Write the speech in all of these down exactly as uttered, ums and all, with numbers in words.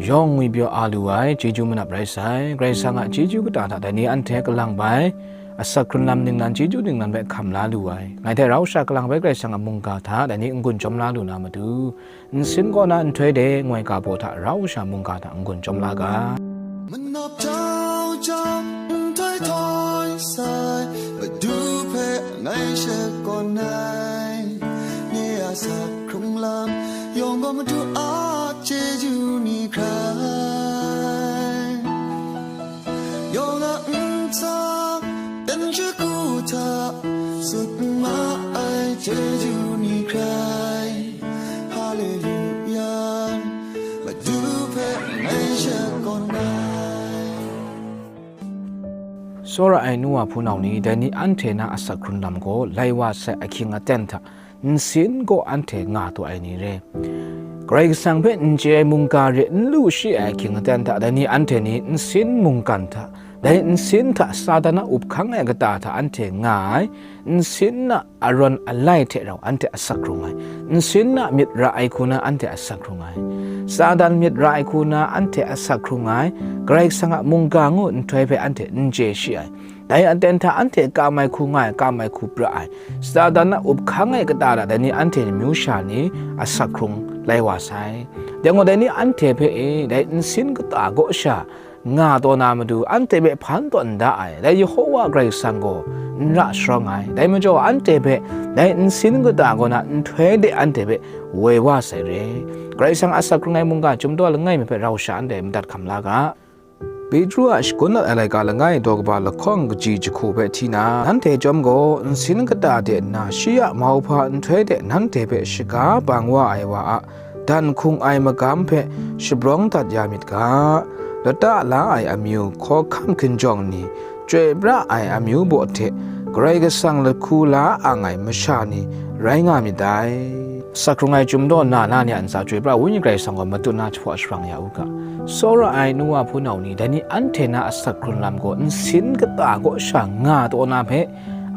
Yawng ngwipyaw a lu ai chyeju manap rai sai. Karai Kasang a chyeju kata hta dai ni anhte kalang bai asak hkrun lam ningnan chyeju ningnan hpe hkam la lu ai. Ngai hte rau sha kalang bai Karai Kasang a mungga hta dai ni n-gun chyawm la lu na matu, nsin kaw na nhtoi de ngoi ga baw hta rau sha mungga hta n-gun chyawm la ga. Manap jau jau, nhtoi htoi sai, Madu hpe ngai shakawn ai. Ni a asak hkrung lam yawng gaw Madu a chyeju ni hkrai. Yawng a ntsa, dan shagu hta, sut ma ai chyeju ni hkrai. Haleluya, Madu hpe ngai shakawn ai. Tsawra ai nu wa hpunau ni, dai ni anhte na asak hkrun lam gaw lai wa sai ahkying aten hta, nsin gaw anhte nga taw ai ni re. Karai Kasang hpe n chye ai mungga re n lu shi ai ahkying aten hta, dai ni anhte ni nsin mungkan hta, dai nsin hta Satan a up hkang ai kata hta anhte nga ai, nsin a arawn alai hte rau anhte asak hkrung ai, nsin a myit ra ai hku na anhte asak hkrung ai, Satan myit ra ai hku na anhte asak hkrung ai, Karai Kasang a mungga ngu nhtoi hpe anhte n chye shi ai. Dai aten hta anhte kam ai hku nga ai, kam ai hku pra ai, Satan a up hkang ai kata hta dai ni anhte myu sha ni asak hkrung lai wa sai. Dai gaw dai ni anhte hpe e, dai nsin kata kaw sha nga taw na matu, anhte hpe hpan tawn da ai, dai Yehowa Karai Kasang gaw n ra sharawng ai. Dai majaw, anhte hpe dai nsin kata kaw na nhtoi de anhte hpe woi wa sai re. Karai Kasang asak hkrung ai mungga chyum daw langai mi hpe rau sha anhte madat hkam la ga. Petru a shagun dat ai laika langai daw kaba lahkawng kaji jahku hpe hti na, nanhte chyawm gaw, nsin kata de nna shi a mauhpa nhtoi de nanhte hpe shaga bang wa ai wa a dan hkung ai magam hpe shabrawng dat ya myit ga. Lata la ai amyu, hkawhkam hkinjawng ni, chyoi pra ai amyu baw hte Karai Kasang lahku la ang ai masha ni rai nga myit dai. Asak hkrung ai chyum daw na na ni a ntsa chyoi pra Wenyi Karai Kasang gaw matut na jahpaw sharang ya u ga. Tsawra ai nu wa hpunau ni, dai ni anhte na asak hkrun lam gaw nsin kata kaw sha nga taw na hpe,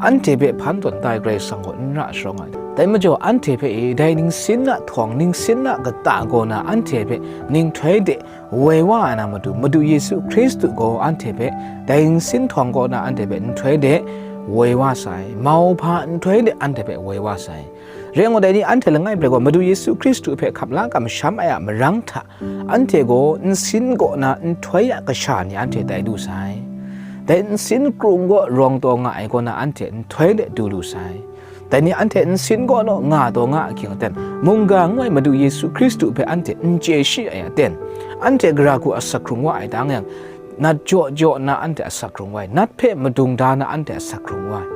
anhte hpe hpan tawn da ai Karai Kasang gaw n ra sharawng ai. Dai majaw, anhte hpe e, dai nsin a htawng, nsin a kata kaw na anhte hpe nhtoi de woi wa ai na matu, Madu Yesu Hkristu gaw anhte hpe dai nsin htawng kaw na anhte hpe nhtoi de woi wa sai, mauhpa nhtoi de anhte hpe woi wa sai. Rai ngut ai ni, anhte langai bre gaw Madu Yesu Hkristu hpe hkap la kamsham ai a marang hta, anhte gaw nsin kaw na nhtoi a kasha ni anhte tai lu sai. Dai nsin krung kaw rawng taw nga ai kaw na anhte nhtoi de du lu sai. Dai ni anhte nsin kaw naw nga taw nga ahkying aten, mungga ngu ai Madu Yesu Hkristu hpe anhte n chye shi ai aten, anhte gara hku asak hkrung wa ai tang yang, nat jaw jaw nna anhte asak hkrung wa ai, nat hpe madung da na anhte asak hkrung wa ai.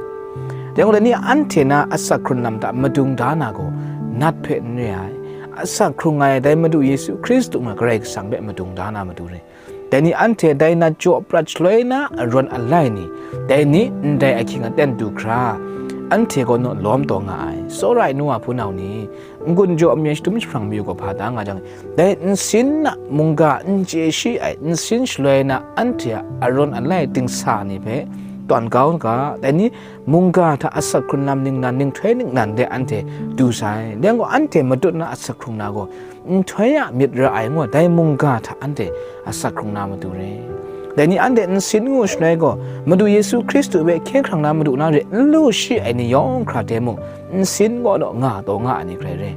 Dai gaw, dai ni anhte na asak hkrun lam hta madung da na gaw, nat hpe n re ai. Asak hkrung ai dai Madu Yesu Hkristu nga Karai Kasang hpe madung da na matu re. Dai ni anhte dai nat jaw prat shaloi na arawn alai ni, dai ni ndai ahkying aten du hkra, anhte gaw naw lawm taw nga ai. Tsawra ai nu wa hpunau ni, n-gun jaw n-yen shadum jahprang mayu gaw hpa da nga jang, dai nsin na mungga n chye shi ai, nsin shaloi na anhte a arawn alai dingsa ni hpe tawn kau ga, dai ni mungga hta asak hkrun lam ningnan ninghtoi ningnan de anhte du sai. Dai gaw, anhte matut na asak hkrung na gaw, nhtoi a myit ra ai ngu dai mungga hta anhte asak hkrung na matu re. Dai ni anhte nsin ngu shaloi gaw, Madu Yesu Hkristu hpe hkye hkrang na madu na re n lu shi ai ni yawng hkra hte mung, nsin kaw naw nga taw nga ai ni hkrai re.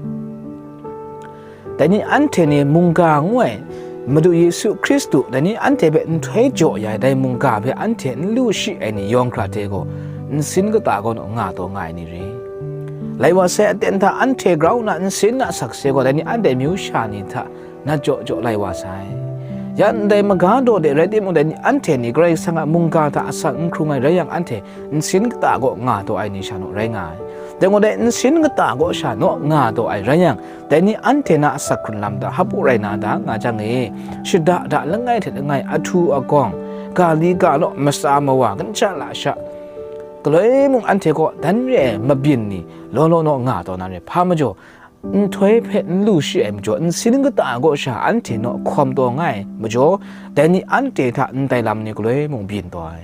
Dai ni anhte ni mungga ngu ai Madu Yesu Hkristu, dai ni anhte hpe nhtoi jaw ya ai dai mungga hpe anhte n lu shi ai ni yawng hkra hte gaw, nsin kata kaw naw nga taw nga ai ni re. Lai wa sai aten hta anhte grau nna nsin na sakse gaw, dai ni anhte myu sha ni hta nat jaw jaw lai wa sai. Ya ndai maga daw de rai timung, dai ni anhte ni Karai Kasang a mungga hta asak n hkrung ai rai yang, anhte nsin kata kaw nga taw ai ni sha naw rai nga ai. Dai gaw, dai nsin kata kaw sha naw nga taw ai rai yang, dai ni anhte na asak hkrun lam hta hpaw rai na da nga jang e, shada da langai hte langai, ahtu agawng, ga li ga law, matsa mawa, kancha lasha, galoi mung anhte kaw dan re ai mabyin ni law law naw nga taw na re. Hpa majaw, nhtoi hpe n lu shi ai majaw, nsin kata kaw sha anhte naw hkawm taw nga ai majaw, dai ni anhte hta ndai lam ni galoi mung byin taw ai.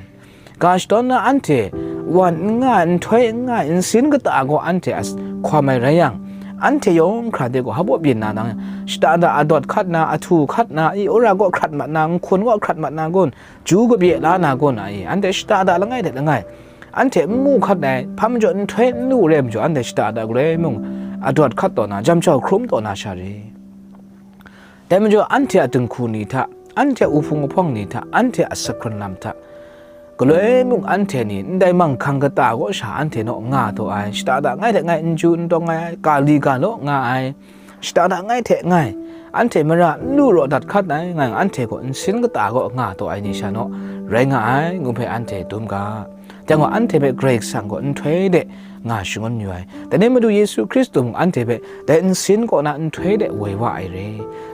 Ga shadawn na anhte wan n nga ai, nhtoi n nga ai, nsin kata gaw anhte as-, hkawm ai rai yang, anhte yawng hkra de gaw hpa byin na nang, shada da adawt hkat na, ahtu hkat na, i ora gaw hkrat mat na, nhkun gaw hkrat mat na kun, ju kabye la na kun a i, anhte shada da langai hte langai, anhte n mu hkat ai, hpa majaw nhtoi n lu rai majaw, anhte shada da galoi mung adawt hkat taw na, jam jau hkrum taw na sha re. Dai majaw anhte a dinghku ni hta, anhte a uhpung ahpawng ni hta, anhte a asak hkrun lam hta, galoi mung anhte ni ndai manghkang kata kaw sha anhte naw nga taw ai, shada da ngai hte ngai n ju n tawng ai, ga li ga law nga ai, shada da ngai hte ngai, anhte mara n lu raw dat hkat ai, ngai anhte gaw nsin kata kaw nga taw ai ni sha naw rai nga ai, ngu hpe anhte dum ga. Dai gaw anhte hpe Karai Kasang gaw nhtoi de nga shangun yu ai. Dai ni Madu Yesu Hkristu mung anhte hpe dai nsin kaw na nhtoi de woi wa ai re.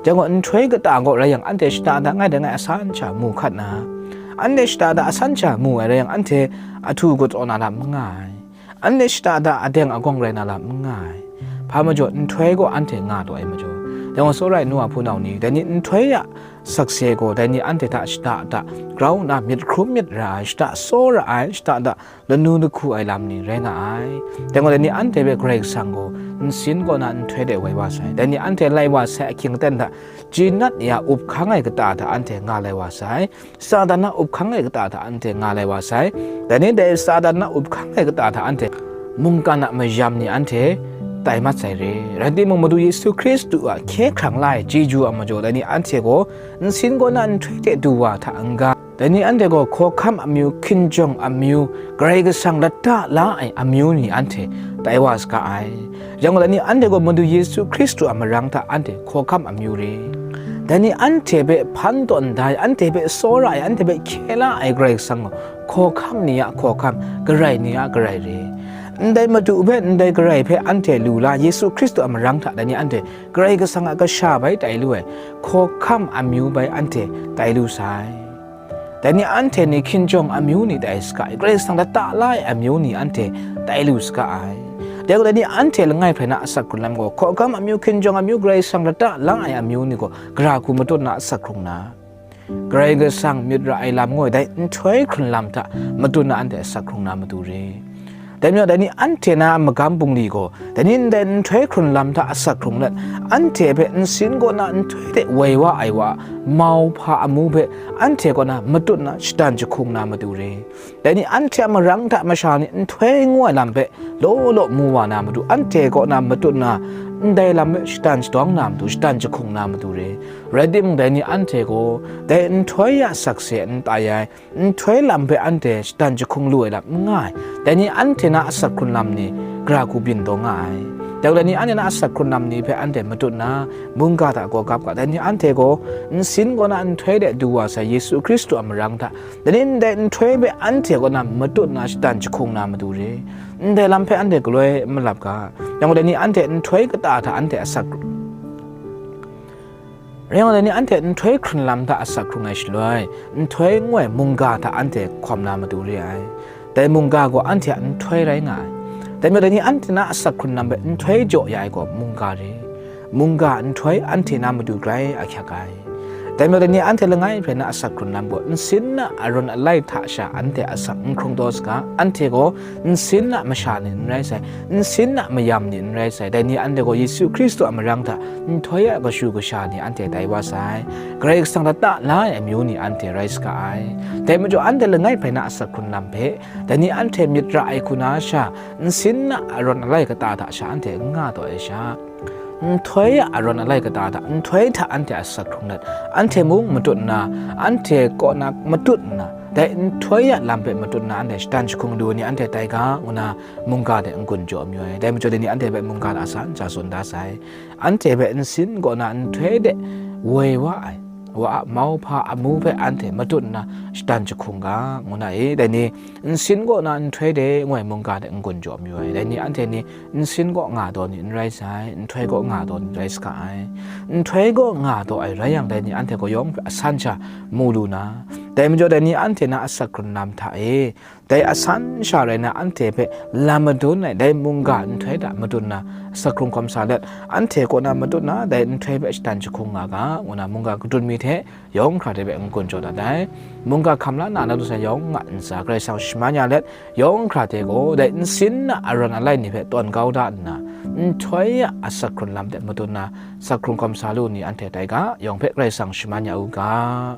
Dai gaw nhtoi kata gaw rai yang, anhte shada da ngai dai ngai asan sha mu hkat na, anhte shada da asan sha mu ai rai yang, anhte ahtu kataw na lam n nga ai. Anhte shada da adeng agawng rai na lam n nga ai. Hpa majaw nhtoi gaw anhte nga taw ai majaw, dai gaw tsawra ai nu a hpunau ni, dai ni nhtoi a sakse gaw dai ni anhte hta shada da grau nna myit hkrum myit ra ai, shada tsawra ai, shada da lanu lahku ai lam ni rai nga ai. Dai gaw dai ni anhte hpe Karai Kasang gaw nsin kaw na nhtoi de woi wa sai. Dai ni anhte lai wa sai ahkying aten hta, jinat ya up hkang ai kata hta anhte nga lai wa sai. Satan a up hkang ai kata hta anhte nga lai wa sai. Dai ni dai Satan a up hkang ai kata hta anhte mungkan a mayam ni anhte tai mat sai re. Rai timung, Madu Yesu Hkristu a hkye hkrang la ai chyeju a majaw, dai ni anhte gaw nsin kaw na nhtoi hte du wa hta n-ga, dai ni anhte gaw hkawhkam amyu, hkinjawng amyu, Karai Kasang lata la ai amyu ni anhte tai wa saga ai. Yang gaw, dai ni anhte gaw Madu Yesu Hkristu a marang hta anhte hkawhkam amyu re. Dai ni anhte hpe hpan tawn da ai, anhte hpe tsawra ai, anhte hpe hkye la ai Karai Kasang gaw hkawhkam ni a hkawhkam, Karai ni a Karai re. Ndai Madu hpe, ndai Karai hpe anhte lu la, Yesu Hkristu a marang hta dai ni anhte Karai Kasang a kasha bai tai lu ai, hkawhkam amyu bai anhte tai lu sai. Dai ni anhte ni hkinjawng amyu ni tai saga ai, Karai Kasang lata la ai amyu ni anhte tai lu saga ai. Dai gaw, dai ni anhte langai hprai na asak hkrun lam gaw, hkawhkam amyu, hkinjawng amyu, Karai Kasang lata la ai amyu ni gaw, gara hku matut na asak hkrung na, Karai Kasang myit ra ai lam ngoi dai nhtoi hkrun lam hta matut na anhte asak hkrung na matu re. Dai majaw, dai ni anhte na a magam bungli gaw, dai ni ndai nhtoi hkrun lam hta asak hkrung let, anhte hpe nsin kaw na nhtoi de woi wa ai wa a mauhpa amu hpe anhte kaw na matut na shatan jahkung na matu re. Dai ni anhte a marang hta masha ni nhtoi ngu ai lam hpe law law mu wa na matu, anhte kaw na matut na ndai lam hpe shatan shadawng na matu, shatan jahkung na matu re. Rai timung, dai ni anhte gaw dai nhtoi a sakse n tai ai, nhtoi lam hpe anhte shatan jahkung lu ai lam n nga ai. Dai ni anhte na asak hkrun lam ni gara hku byin taw nga ai. Dai gaw, dai ni anhte na asak hkrun lam ni hpe anhte matut nna, mungga hta gaw gap ga, dai ni anhte gaw nsin kaw na nhtoi de du wa sai Yesu Hkristu a marang hta, dai ni ndai nhtoi hpe anhte kaw na matut nna shatan jahkung na matu re. Ndai lam hpe anhte galoi n malap ga. Yang gaw, dai ni anhte nhtoi kata hta anhte asak Rai yang, dai ni anhte nhtoi hkrun lam hta asak hkrung ai shaloi, nhtoi ngu ai mungga hta anhte hkawm na matu re ai. Dai mungga gaw anhte a nhtoi rai nga ai. Dai majaw, dai ni anhte na asak hkrun lam hpe nhtoi jaw ya ai gaw mungga re. Mungga nhtoi anhte na matu grai ahkyak ai. Dai majaw, dai ni anhte langai hprai na asak hkrun lam gaw, nsin na arawn alai hta sha anhte asak n hkrung taw saga, anhte gaw nsin na masha ni n rai sai, nsin na mayam ni n rai sai, dai ni anhte gaw Yesu Hkristu a marang hta nhtoi a kashu kasha ni anhte tai wa sai, Karai Kasang lata la ai amyu ni anhte rai saga ai. Dai majaw, anhte langai hprai na asak hkrun lam hpe, dai ni anhte myit ra ai hku na sha, nsin na arawn alai kata hta sha anhte n nga taw ai sha, nhtoi a arawn alai kata hta, nhtoi hta anhte asak hkrung let, anhte mung matut nna, anhte kaw na matut nna, dai nhtoi a lam hpe matut nna, anhte shatan jahkung lu ai ni anhte tai ga, ngu na mungga de n-gun jaw amyu ai. Dai majaw, dai ni anhte hpe mungga hta san sha tsun da sai. Anhte hpe nsin kaw na nhtoi de woi wa ai wa a mauhpa amu hpe anhte matut nna shatan jahkung ga, ngu na e. Dai ni nsin kaw na nhtoi de ngu ai mungga de n-gun jaw amyu ai. Dai ni anhte ni nsin kaw nga taw ni n rai sai, nhtoi kaw nga taw ni rai saga ai. Nhtoi kaw nga taw ai rai yang, dai ni anhte gaw yawng hpe asan sha mu lu na, dai majaw, dai ni anhte na asak hkrun lam hta e, dai asan sha rai na anhte hpe lam madun ai dai mungga nhtoi hta matut nna, asak hkrung hkawm sa let, anhte kaw na matut nna, dai nhtoi hpe shatan jahkung nga ga, ngu na mungga kadun mi hte yawng hkra hte hpe n-gun jaw dat ai. Mungga hkam la na na lu sai yawng nga ntsa, Karai Kasang shaman ya let, yawng hkra hte gaw dai nsin na arawn alai ni hpe tawn kau da nna, nhtoi a asak hkrun lam de madun na, asak hkrung kawm sa lu ni anhte tai ga, yawng hpe Karai Kasang shaman ya u ga.